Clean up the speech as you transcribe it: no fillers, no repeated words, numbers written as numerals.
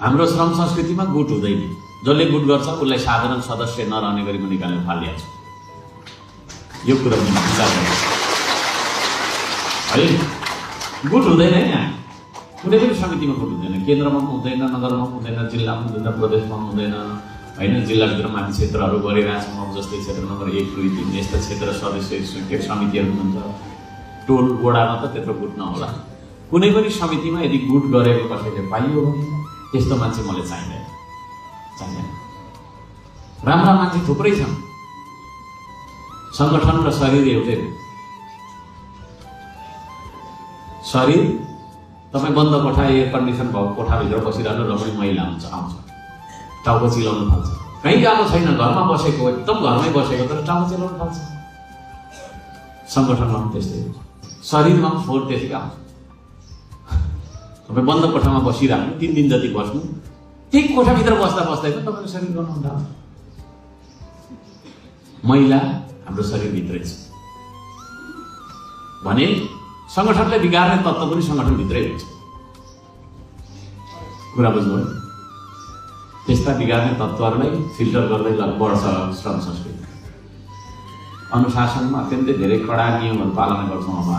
हाम्रो श्रम संस्कृतिमा गुट हुँदैन। जसले गुट गर्छ उसलाई साधारण सदस्य नरहने गरी म निकालेर फालिएको छु। यो कुरा विचार गर्नु है। गुट हुँदैन यहाँ, कुनै पनि समितिमा गुट हुँदैन। केन्द्रमा पनि हुँदैन, नगरमा पनि हुँदैन, जिल्लामा पनि हुँदैन, प्रदेशमा पनि हुँदैन होइन। जिल्लाभित्र माथि क्षेत्रहरू गरिरहेछौँ। अब जस्तै क्षेत्र नम्बर 1, 2, 3 यस्ता क्षेत्र सदस्य समितिहरू हुन्छ। टोल वडामा त त्यत्रो गुट नहोला। कुनै पनि समितिमा यदि गुट गरेको कसैले पाइयो भने त्यस्तो मान्छे मलाई चाहिँदैन। राम्रा मान्छे थुप्रै छन्। सङ्गठन र शरीर एउटै हो। शरीर तपाईँ बन्द कोठा, एयर कन्डिसन भएको कोठाभित्र बसिरहनु र पनि मैला हुन्छ, आउँछ, टाउको चिलाउनु थाल्छ। कहीँ गएको छैन, घरमा बसेको, एकदम घरमै बसेको तर टाउको चिलाउनु थाल्छ। सङ्गठनमा पनि त्यस्तै हो। शरीरमा पनि फोहोर त्यतिकै आउँछ। तपाईँ बन्द कोठामा बसिरहनु, 3 दिन जति बस्नु, त्यही कोठाभित्र बस्दा बस्दै पनि तपाईँको शरीर गनाउनु थाल्छ। मैला हाम्रो शरीरभित्रै छ भने सङ्गठनलाई बिगार्ने तत्त्व पनि सङ्गठनभित्रै हुन्छ। कुरा बुझ्नुभयो? त्यस्ता बिगार्ने तत्त्वहरूलाई फिल्टर गर्दै बढ्छ श्रम संस्कृति। अनुशासनमा अत्यन्तै धेरै कडा नियमहरू पालना गर्छौँ अब।